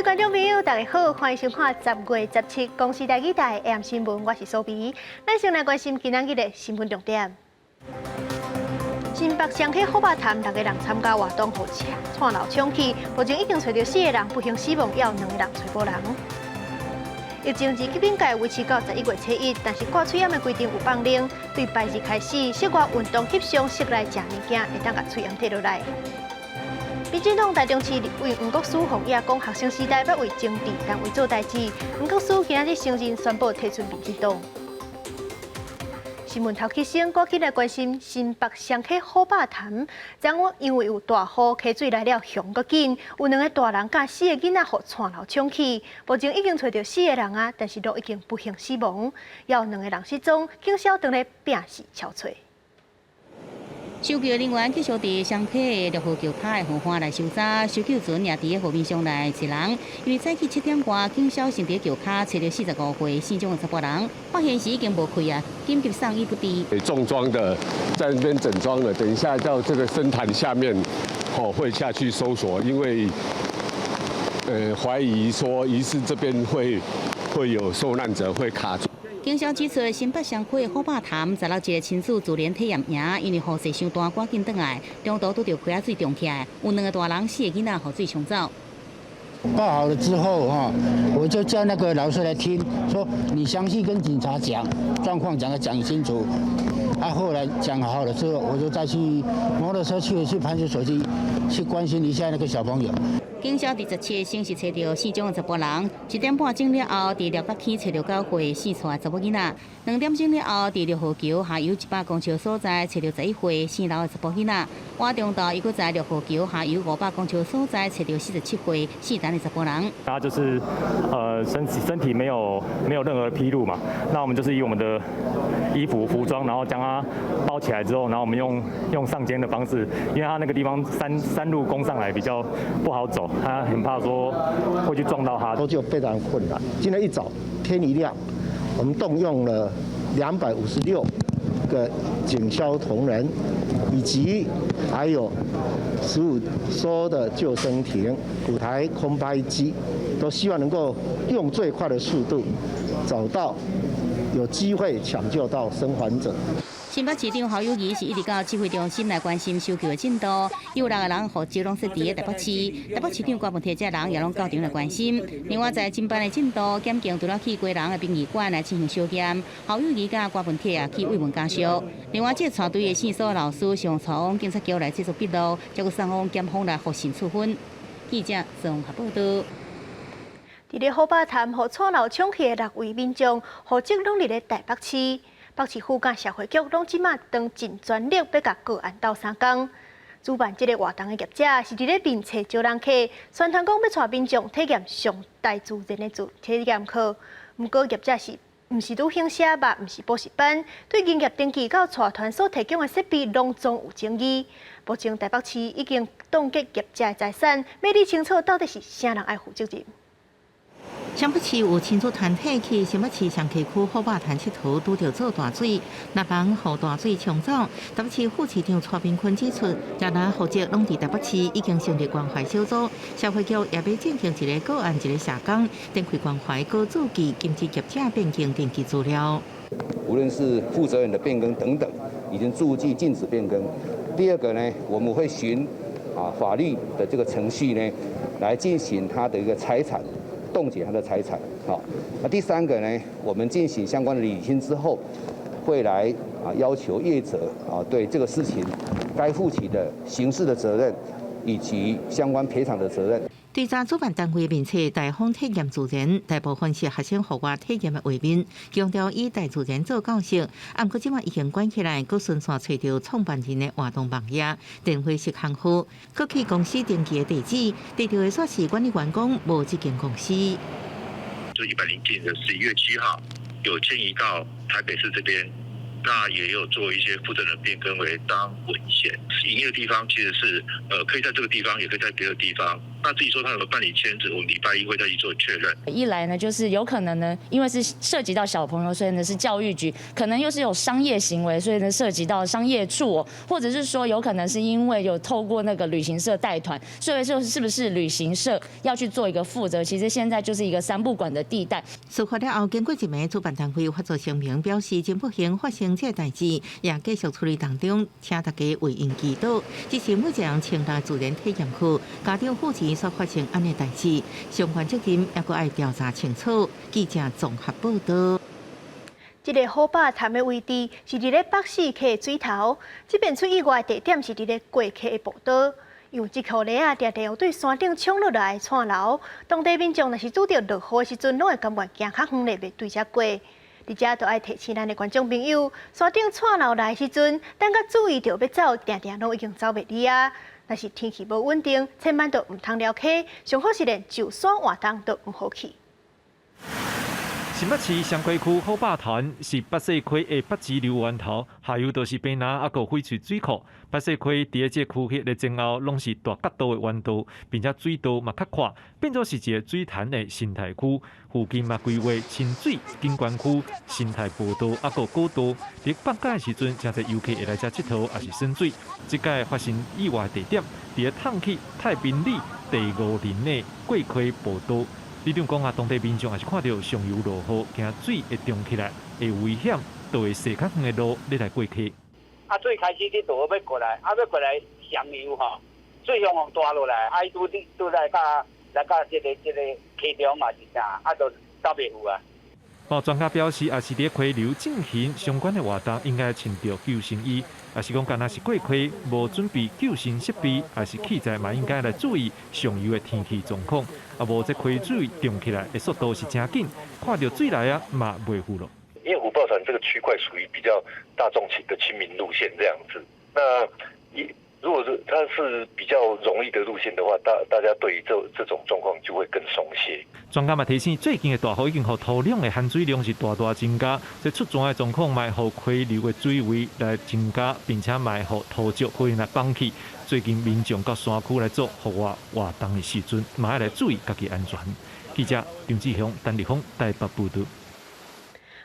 位觀眾朋友，大家好，歡迎收看10月17公視台語台 AM 新聞，我是蘇比。咱先來關心今仔日的新聞重點。新北雙溪虎霸潭六个人參加活動，予湠流沖去，目前已經揣著四個人不幸死亡，猶有兩个人揣無人。疫情二級警戒維持到11月初1，但是掛喙罨的規定有放寬，對拜二開始，室外運動、翕相、室內食物件會當共喙罨退落來。民進黨台中市立委黃國書予伊講，學生時代捌為政治單位做代誌。黃國書今仔日承認宣布退出民進黨。新聞頭起先，趕緊來關心新北雙溪虎霸潭，昨昏因為有大雨，溪水來了雄閣緊，有兩个大人佮四个囡仔予湠流沖去，目前已經揣著四个人啊，但是都已經不幸死亡，猶有兩个人失蹤，警消當咧拼死搜揣。搜救人員繼續佇雙溪的六號橋跤的河岸來搜查，搜救船也佇河面上來一人。因為早起7點外，警消先佇橋跤揣著45歲姓鍾的查埔人，發現時已經無氣啊，緊急送醫不治。重裝的在那邊整裝的，等一下到這個深潭下面，吼會下去搜索，因為懷疑說疑似這邊會有受難者會卡住。警消指出，新北雙溪虎霸潭16一个親子自然體驗營，因為雨勢傷大，趕緊轉來，中途拄著溪仔水漲起來，有兩个大人、四个囡仔予水沖走。報好了之後，哈，我就叫那個老師來聽，說你詳細跟警察講狀況，講個講清楚。啊，後來講好了之後，我就再去摩托車去派出所去關心一下那個小朋友。警消佇17先是揣著姓鍾的查埔人，1點半鐘了後，佇寮國坑揣著9歲姓蔡的查某囡仔；2點鐘了後，佇六號橋下游100公尺所在揣著11歲姓劉的查埔囡仔。晚中晝，伊閣在六號橋下游500公尺所在揣著47歲姓陳的查埔人。他就是身體沒有任何披露嘛，那我們就是以我們的衣服服裝，然後將它包起來之後，然後我們用上肩的方式，因為他那個地方山路攻上來比較不好走，他很怕說會去撞到他。都就非常困難。今天一早天一亮，我們動用了256個警消同仁，以及還有15艘的救生艇、5台空拍機，都希望能夠用最快的速度找到有機會搶救到生還者。新北市長侯友宜是一直到指揮中心來關心搜救的進度，有六个人戶籍攏設佇台北市，台北市長郭文鐵這人也攏到場來關心。另外，在偵辦的進度，檢警除了去基隆的殯儀館來進行相驗，侯友宜佮郭文鐵也去慰問家屬。另外，這個帶隊的姓蘇老師向帶往警察局來製作筆錄，才閣送往檢方來複審處分。記者綜合報道。佇咧虎霸潭予湠流沖去的六位民眾，戶籍攏佇咧台北市。北市府佮社會局攏這馬當盡全力欲共個案鬥相共。主辦這个活動的業者是佇咧面冊招人客，宣傳講欲帶民眾體驗上大自然的自體驗課。毋過業者是毋是旅行社嘛，毋是補習班，對營業登記佮帶團所提供的設備攏總有爭議。目前台北市已經凍結業者的財產，欲理清楚到底是啥人愛負責任。雙北市有親子團體去新北市雙溪區虎霸潭𨑨迌，拄著做大水，六人予大水沖走。台北市副市長蔡炳坤指出，六人戶籍攏佇台北市，已經成立關懷小組，社會局也欲進行一个個案一个社工，展開關懷，閣注記禁止業者變更登記資料。無論是負責人的變更等等，已經註記禁止變更。第二個呢，我們會循法律的這個程序呢，來進行他的一個財產凍結他的財產。好，那第三個呢，我們進行相關的理清之後，會來要求業者對這個事情該負起的刑事的責任以及相關賠償的責任。對照主辦單位面冊大風體驗自然，大部分是學生戶外體驗的畫面，強調以大自然做教學。毋過這馬已經關起來，閣順紲揣著創辦人的活動網頁、電話式行號，閣去公司登記的地址，得著的煞是管理員講無這間公司。就107年的11月7號，有遷移到台北市這邊，那也有做一些負責人變更為張文賢。營業的地方其實是，可以在這個地方，也可以在別的地方。那至於說他有沒有辦理簽證，我們禮拜一會再去做確認。一來呢，就是有可能呢，因為是涉及到小朋友，所以呢是教育局，可能又是有商業行為，所以呢涉及到商業處，或者是說有可能是因為有透過那個旅行社帶團，所以說是不是旅行社要去做一個負責？其實現在就是一個三不管的地帶。事發了後，經過一暝，主辦單位發出聲明表示，真不幸發生這代誌，也繼續處理當中，請大家為𪜶祈禱。這是每一個人穿戴自然體驗課，家長負責所發生按呢代誌，相關責任也閣愛調查清楚。記者綜合報道。這个虎霸潭的位置是佇咧北勢溪的水頭，這邊出意外地點是佇咧過溪的步道。因為這箍犁仔定定有對山頂衝落來的湠流，當地民眾若是拄著落雨的時陣，攏會甘願行較遠咧，袂對遮過。佇遮就愛提醒咱的觀眾朋友，山頂湠流來的時陣，等較注意著欲走，定定攏已經走袂離啊。若是天氣無穩定，千萬都毋通撩溪，上好是連上山活動都毋好去。新北市雙溪區虎霸潭是北勢溪的北支流源頭，下游就是卑南抑閣翡翠水庫。北勢溪佇這個區域的前後，攏是大角度的彎道，並且水道嘛較闊，變做是一个水潭的生態區。附近嘛規劃親水景觀區、生態步道抑閣古道。佇放假的時陣，誠濟遊客會來遮𨑨迌，抑是耍水。這擺發生意外地點，佇咧桶去太平里第五林的過溪步道。里長講啊，當地民眾也是看著上游落雨，驚水會漲起來，會危險，就會踅較遠的路咧來過溪。啊，水開始佇落欲過來，啊，欲過來上游吼，水向往大落來，啊，伊拄拄來到來到這个溪中嘛是啥，啊，就走袂赴啊。哦，專家表示，也是佇溪流進行相關的活動，應該穿著救生衣。也是講，敢若是過溪無準備救生設備，抑是器材嘛，應該來注意上游的天氣狀況。啊，無這溪水漲起來的速度是誠緊，看著水來啊嘛袂赴囉。因為虎豹潭這個區塊屬於比較大眾的親民路線這樣子，那一如果是它是比較容易的路線的話，大家對於這種狀況就會更鬆懈。專家嘛提醒，最近的大雨已經予土壤的含水量是大大增加，這出泉的狀況嘛會予溪流的水位來增加，並且嘛會予土石可能來崩去。最近民眾到山區來做戶外活動的時陣，嘛愛來注意家己安全。記者張志雄、陳立峰台北報導。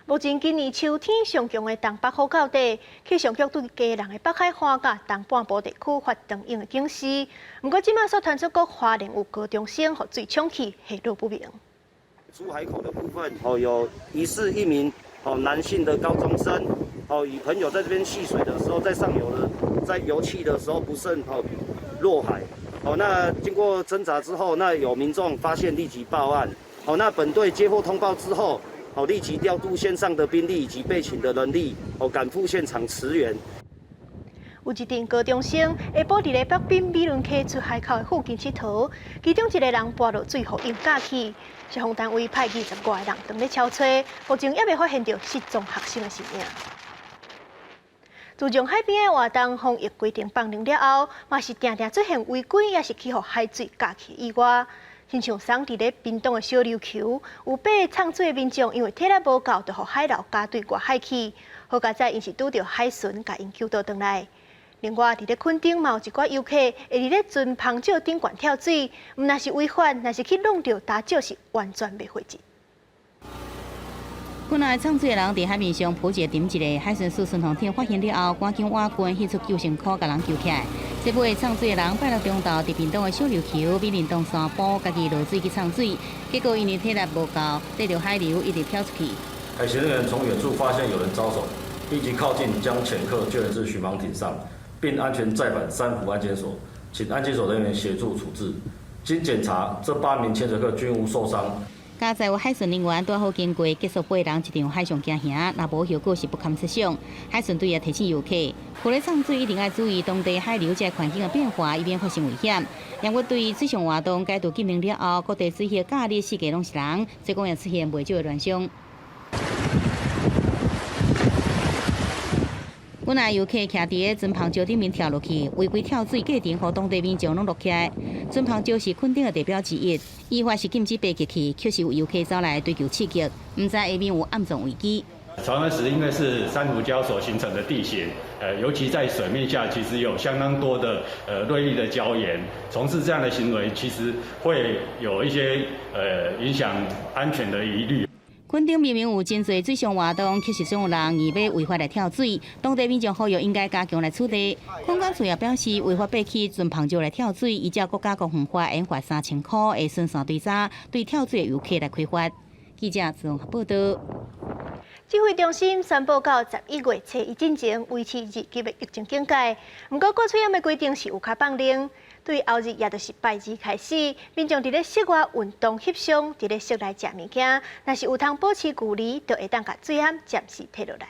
目前今年秋天上強的東北虎到底，氣象局對基隆的北海岸佮東半部地區發長鷹的警示。毋過這馬所傳出閣花蓮有高中生予水沖去，下落不明。出海口的部分，哦，有疑似一名哦男性的高中生，哦，與朋友在這邊戲水的時候，在上游的在遊憩的時候不慎哦落海，哦，那經過掙扎之後，那有民眾發現立即報案，哦，那本隊接獲通報之後，哦，立即調度線上的兵力以及備勤的人力，哦，趕赴現場馳援。有一陣高中生下晡佇咧北濱美崙溪出海口的附近𨑨迌，其中一个人跋落水予鷹咬去，消防單位派20外个人當咧搜揣，目前猶未發現著失蹤學生的身影。自從海邊的活動防疫規定放寬了後，嘛是定定出現違規，抑是去予海水咬去的意外。親像昨佇咧屏東的小琉球，有八个藏水的民眾因為體力無夠，就予海流咬對外海去。好佳哉，𪜶是拄著海巡共𪜶救倒轉來。另外，佇咧墾丁嘛有一寡遊客會佇咧船帆石頂懸跳水，毋但是違法，若是去弄著礁石，是完全袂負責。本來藏水的人佇海面上浮一個沉一个，海巡署巡防艇發現了後，趕緊挖棍彼出救生箍，共人救起來。這尾藏水的人拜六中晝佇屏東的小琉球美林東山埔，家己落水去藏水，結果因為體力無夠，綴著海流一直飄出去。海巡人員從遠處發現有人招手，立即靠近將潛客救援至巡防艇上，並安全載返三福安檢所，請安檢所人員協助處置。經檢查，這八名潛水客均無受傷。佳哉有海巡人員拄好經過，結束八人一場海上驚嚇，若無後果是不堪設想。海巡隊也提醒遊客，赴咧藏水一定愛注意當地海流這環境的變化，以免發生危險。因為對水上活動解除禁令了後，各地水域假日四界攏是人，所以講也出現袂少的亂象。本來遊客徛佇个船帆石頂面跳落去，違規跳水過程，予當地民眾攏錄起來。船帆石是墾丁的地標之一，依法是禁止爬入去，卻是有遊客走來追求刺激，毋知下面有暗藏危機。長安石因為是珊瑚礁所形成的地形，尤其在水面下，其實有相當多的銳利的礁岩，從事這樣的行為，其實會有一些影響安全的疑慮。墾丁明明有真濟水上活動，卻是總有人硬欲違法來跳水。當地民眾呼籲應該加強來處理。墾管處也表示，違法爬起船帆石來跳水，依照國家公園法，應罰3000箍的巡山追查，對跳水的遊客來開罰。記者綜合報導。指揮中心宣布到11月初一進前維持二級的疫情警戒，毋過掛喙罨的規定是有較放寬。對後日也就是拜二開始，民眾佇咧室外運動翕相，佇咧室內食物件，若是有通保持距離，就會當共喙罨暫時褪落來。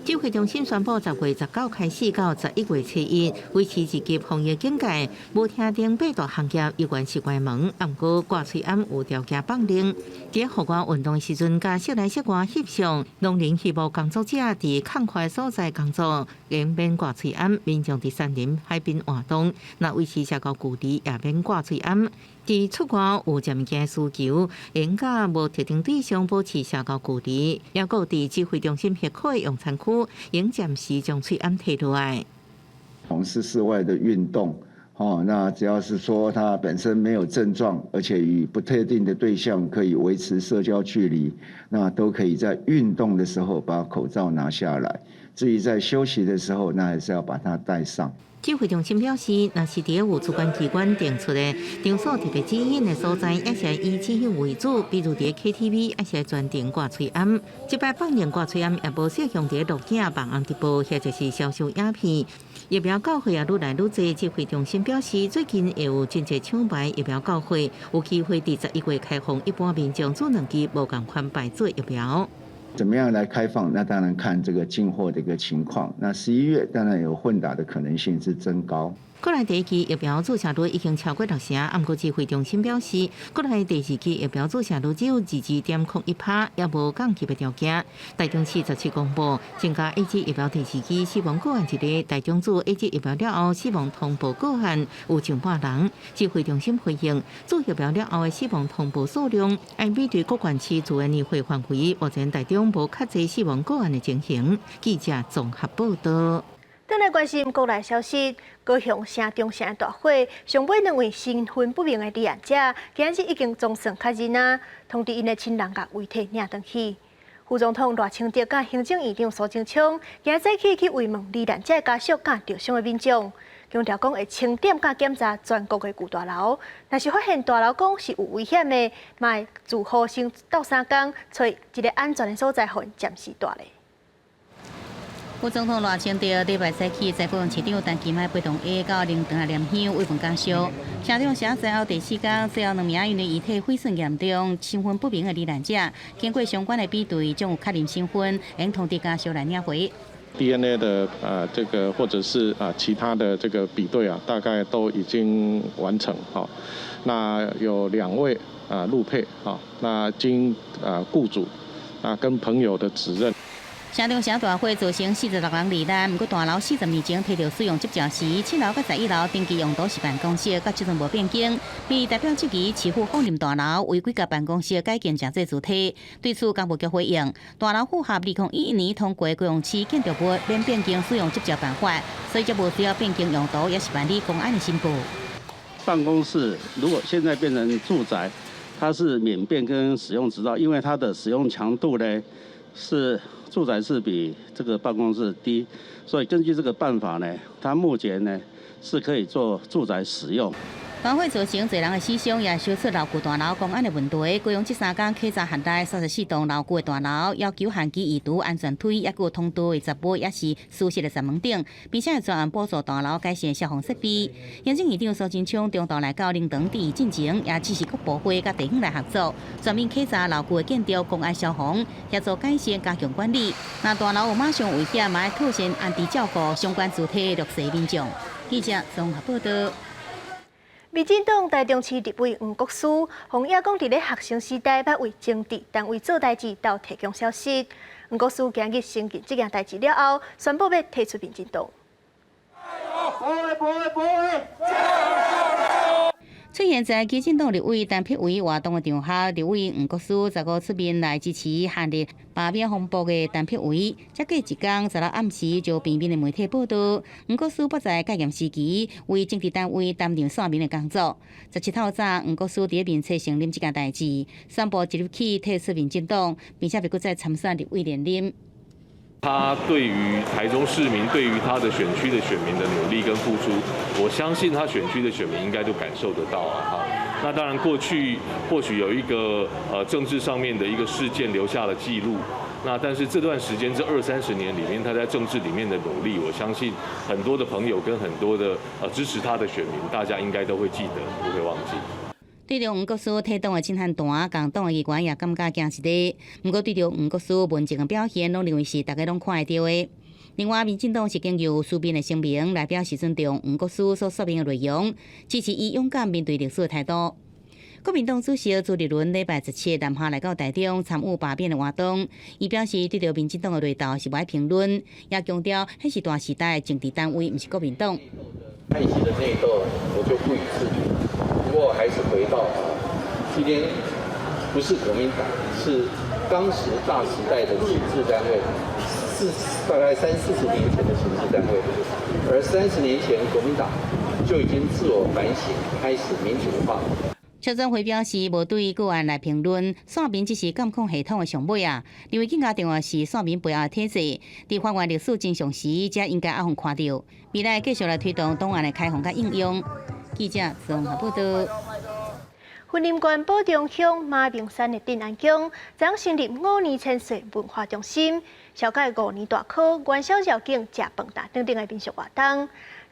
指揮中心宣布，10月19開始到11月初一，維持二級防疫警戒，無特定八大行業依然是關門，毋過掛喙罨有條件放寬。佇戶外運動時陣，佮室內室外翕相，農林漁牧工作者佇空曠所在工作，應免掛喙罨。民眾佇山林海濱活動，若維持社交距離，也免掛喙罨。佇出外有食物件需求，應佮無特定對象保持社交距離，抑閣佇指揮中心許可的用餐區，應暫時將喙罨提落來。從事室外的運動，哦，那只要是說他本身沒有症狀，而且與不特定的對象可以維持社交距離，那都可以在運動的時候把口罩拿下來。至於在休息的時候，那還是要把它戴上。指揮中心表示，若是佇有主管機關定出的場所特別指引的所在，抑是以指引為主，比如佇 KTV，抑是專程掛喙罨。這擺放任掛喙罨也無適用佇錄影、網紅直播，或者是銷售影片。疫苗到貨也愈來愈濟，指揮中心表示，最近會有真濟廠牌疫苗到貨，有機會佇11月開放一般民眾注兩劑無仝款牌子疫苗。怎麼樣來開放？那當然看這個進貨的一個情況。那11月當然有混打的可能性是增高。國內第一劑疫苗注射率已經超過六成，毋過指揮中心表示，國內第二劑疫苗注射率只有22.01%，猶無降級的條件。台中市17公布增加 AZ 疫苗第二劑死亡個案一例，台中注 AZ 疫苗了後死亡通報個案有上百人。指揮中心回應，注疫苗了後的死亡通報數量，按比對各縣市自然年會範圍，目前台中無較濟死亡個案的情形。記者綜合報導。轉來關心國內消息，高雄城中城大火，上尾兩位身份不明的罹難者，今日已經總算確認啊，通知𪜶的親人共遺體領轉去。副總統賴清德佮行政院長蘇貞昌，今早起去慰問罹難者家屬佮受傷的民眾，強調講會清點佮檢查全國的舊大樓，若是發現大樓講是有危險的，嘛會自予先鬥相共，揣一个安全的所在，予𪜶暫時蹛咧。副總統賴清德禮拜三起在高雄市長陳其邁陪同下到靈堂來念香慰問家屬。城中城災後第四工，最後兩名因為遺體毀損嚴重、身份不明的罹難者，經過相關的比對，將有確認身份，會通知家屬來領回。 DNA 的這個或者是啊其他的這個比對啊，大概都已經完成哈。那有兩位啊陸配哈，那經啊雇主啊跟朋友的指認。城中城大火造成46人罹難，毋過大樓40年前提著使用執照時，7樓佮11樓登記用途是辦公室，到這陣無變更。民意代表質疑市府放任大樓違規共辦公室改建成做住宅，對此工務局回應：大樓符合2011年通過高雄市建築物免變更使用執照辦法，所以才無需要變更用途，也是辦理公安的申報。辦公室如果現在變成住宅，它是免變更使用執照，因為它的使用強度呢是。住宅是比這個辦公室低，所以根據這個辦法呢，它目前呢是可以做住宅使用。大火造成濟人的死傷，也燒出老舊大樓公安的問題。高雄這三工稽查轄內34棟老舊的大樓，要求限期移除安全梯，抑閣有通道的雜物，抑是私設的閘門等，並且會專案補助大樓改善消防設備。行政院長蘇貞昌中晝來到靈堂致意進前，也指示各部會佮地方來合作，全面稽查老舊的建築、公安消防，協助改善加強管理。若大樓有馬上危險，嘛愛妥善安置照顧相關主體的弱勢民眾。記者綜合報導。民進黨台中市立委黃國書，予影講佇咧學生時代捌為政治單位做代誌，斗提供消息。黃國書今日承認這件代誌了後，宣布欲退出民進黨。出現在基進黨立委陳柏惟活動的場合，立委黃國書15出面來支持陷入罷免風波的陳柏惟。才過一工，十六暗時就平面的媒體報道，黃國書不在戒嚴時期為政治單位擔任選民的工作。17透早，黃國書佇咧面冊承認這件代誌，宣布即日起退出民進黨，並且袂閣再參選立委連任。他對於台中市民，對於他的選區的選民的努力跟付出，我相信他選區的選民應該都感受得到啊！哈，那當然過去或許有一個政治上面的一個事件留下了記錄，那但是這段時間這二三十年裡面，他在政治裡面的努力，我相信很多的朋友跟很多的支持他的選民，大家應該都會記得，不會忘記。對著黃國書退黨的震撼彈，共黨的議員也感覺驚一下。毋過對著黃國書文靜的表現，攏認為是大家攏看會著的。另外，民進黨是經由書面的聲明來表示尊重黃國書所說明的內容，支持伊勇敢面對歷史的態度。國民黨主席朱立倫禮拜17南下來到台中參與罷免的活動，伊表示對著民進黨的內鬥是無愛評論，也強調彼是大時代的政治單位，毋是國民黨。派系的內鬥，我就不予置評。不過還是回到啊，今天不是國民黨，是當時大時代的情治單位，是大概三四十年前的情治單位，而30年前國民黨就已經自我反省，開始民主化。蕭增輝表示，無對個案來評論，選民只是監控系統的上尾啊。認為更加重要是選民背後的體制，佇還原歷史真相時，才應該愛予看著。未來繼續來推動檔案的開放佮應用。記者綜合報道。雲林縣寶中鄉馬鳴山的鎮安宮，昨成立五年千歲文化中心，紹介五年大考、元宵繞境、食飯擔等等的民俗活動。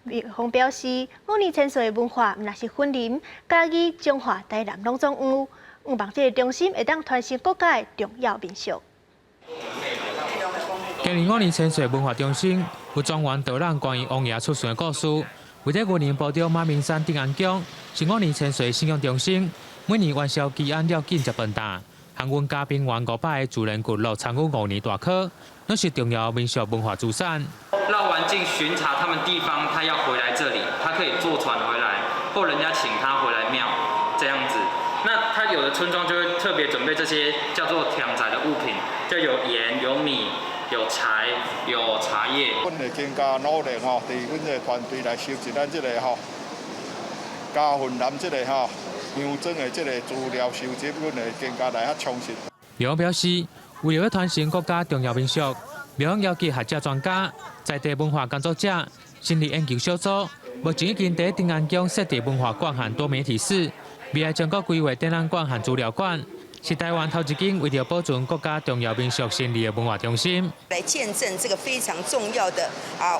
廟方表示，五年千歲的文化毋但是雲林、嘉義、彰化、台南攏總有，向望這个中心會當傳承國家的重要民俗。今年五年千歲文化中心有專員導覽關於王爺出巡的故事。位佇雲林寶中馬鳴山鎮安宮，是五年千歲信仰中心，每年元宵期間繞境食飯擔，含阮家平原500個自然聚落參與五年大考，攏是重要民俗文化資產。繞完境巡查他們地方，他要回來這裡，他可以坐船回來，或人家請他回來廟，這樣子。那他有的村莊就會特別準備這些叫做忝仔的物品，就有鹽、有米、有柴、有茶葉。阮會更加努力吼，佇阮這個團隊來收集咱這個吼，加雲南這個吼鄉莊的這個資料收集，阮會更加來較充實。廟表示，為了傳承國家重要民俗，廟邀集學者專家、在地文化工作者、成立研究小組，目前已經佇鎮安宮設立文化館和多媒體室，未來全國規劃展覽館和資料館，是台灣頭一間為著保存國家重要民俗成立的文化中心。來見證這個非常重要的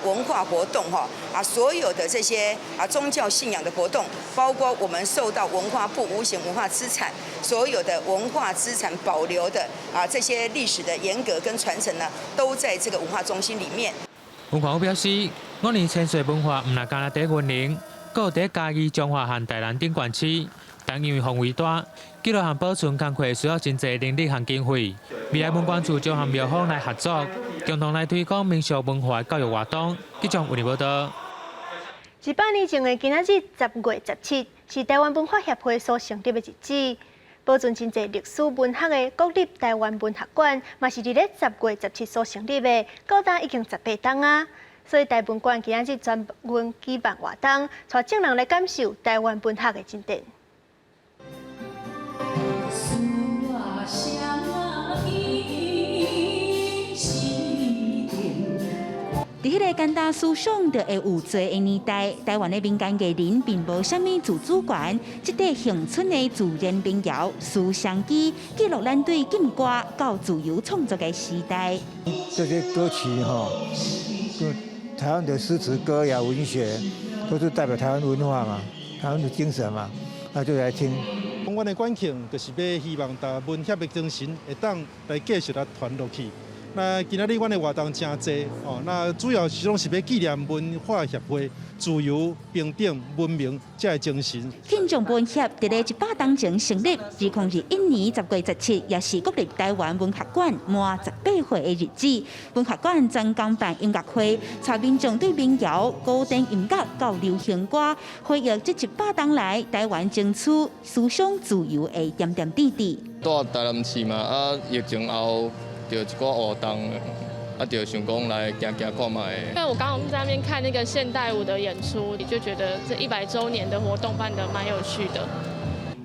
文化活動哈啊，所有的這些宗教信仰的活動，包括我們受到文化部無形文化資產所有的文化資產保留的這些歷史的沿革跟傳承呢，都在這個文化中心裡面。文化府表示，五年千歲文化毋但干焦佇雲林，閣有佇嘉義、彰化和台南等縣市。但因為範圍大，記錄和保存工課需要真濟人力和經費。未來文管處將和廟方來合作，共同來推廣民俗文化教育活動。記者為你報道。100年前的今仔日10月17，是台灣文化協會所成立的日子。保存真濟歷史文學的國立台灣文學館，嘛是佇咧10月17所成立的，到今已經18冬啊。所以台文館今仔日專門舉辦活動，帶眾人來感受台灣文學的進展。佇彼個簡單思想就會有做的年代，台灣的民間藝人並無啥物自主權，這塊恆春的自然民謠《思鄉記》，記錄咱對禁歌到自由創作的時代。這些歌曲哈，就台灣的詩詞歌謠文學，都是代表台灣文化嘛，台灣的精神嘛，那就來聽。阮的館慶就是欲希望逐文協的精神會當來繼續來傳落去。那今仔日阮的活動誠濟哦，那主要是攏是欲紀念文化協會自由、平等、文明這个精神。慶祝文協佇咧100冬前成立，2021年10月17，也是國立臺灣文學館滿18歲的日子。文學館專工辦音樂會，帶民眾對民謠、古典音樂到流行歌，回憶這100冬來臺灣爭取思想自由的點點滴滴。住台南市嘛，啊，疫情後。就一寡活動，啊，就想講來行行看覓。因為我剛剛在那邊看那個現代舞的演出，就覺得這100週年的活動辦得蠻有趣的。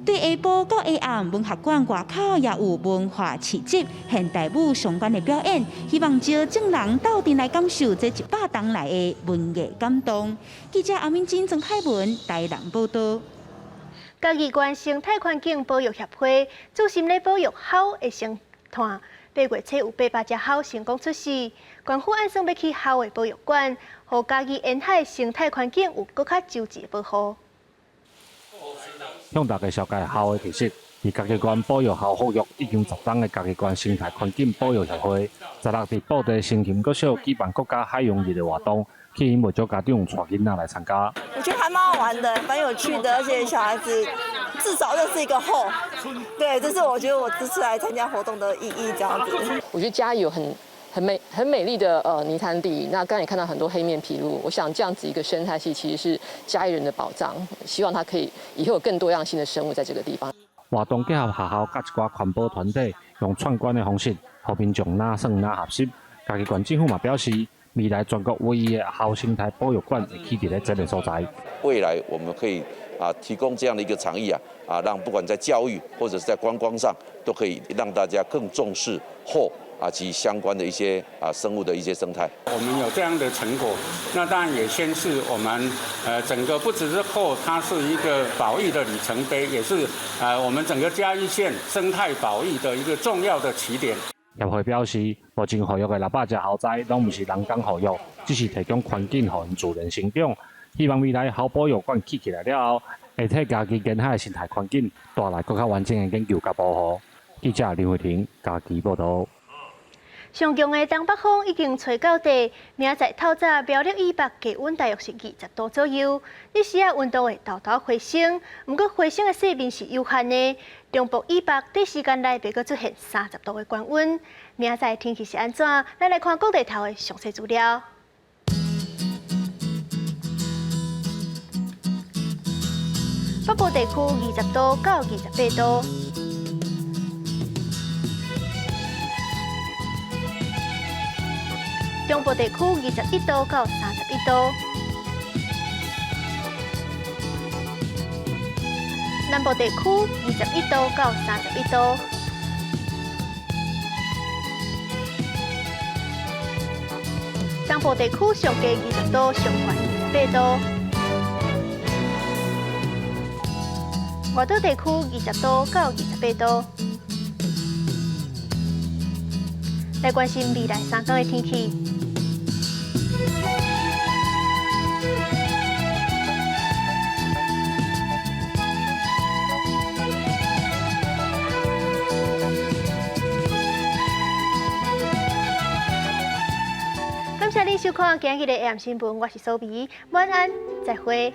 對下晡到下暗，文學館外口也有文化市集、現代舞相關的表演，希望招眾人鬥陣來感受這100冬來的文藝感動。記者阿敏珍、曾海文台南報道。嘉義縣生態環境保育協會注心咧保育猴的生態。8月初有800隻猴成功出世，縣府按算欲起猴的保育館，予嘉義沿海生態環境有閣較周全的保護。向大家紹介猴的特色，佇嘉義縣保育猴復育已經10冬的嘉義縣生態環境保育協會，十六佇布袋新琴國小舉辦國家海洋日的活動，吸引袂少家長帶囡仔來參加。我覺得還蠻好玩的，蠻有趣的，而且小孩子至少認識一個猴，對，這是我覺得我這次來參加活動的意義，這樣子。我覺得嘉義有很美麗的泥灘地，那剛才也看到很多黑面琵鷺，我想這樣子一個生態系其實是嘉義人的寶藏，希望它可以以後有更多樣性的生物在這個地方。活動結合學校佮一寡環保團體，用串關的方式，予民眾哪耍哪學習。嘉義縣政府嘛表示，未來全國唯一的猴生態保育館會起佇咧這个所在。未來我們可以提供這樣的一個場域啊，讓不管在教育或者是在觀光上，都可以讓大家更重視猴及相關的一些生物的一些生態。我們有這樣的成果，那當然也宣示我們整個不只是猴，它是一個保育的里程碑，也是我們整個嘉義縣生態保育的一個重要的起點。協會表示，目前復育的600隻猴仔攏毋是人工復育，只是提供環境予𪜶自然生長。希望未來猴保育館起起來了後，會替嘉義沿海的生態環境帶來閣較完整的研究佮保護。記者林慧婷嘉義報導。上強的東北風已經吹到底，明仔載透早苗栗以北氣溫大約是20度左右。日時仔溫度會沓沓回升，毋過回升的勢面是有限的。中部以北短時間內袂閣出現30度的高溫。明仔載天氣是按怎？咱來看各地頭的詳細資料。北部地區20度到28度。中部地區21度到31度，南部地區21度到31度，東部地區上低20度，上懸28度，外島地區20度到28度。來關心未來3天的天氣。感謝您收看今日的 AM 新聞，我是蘇美，晚安，再會。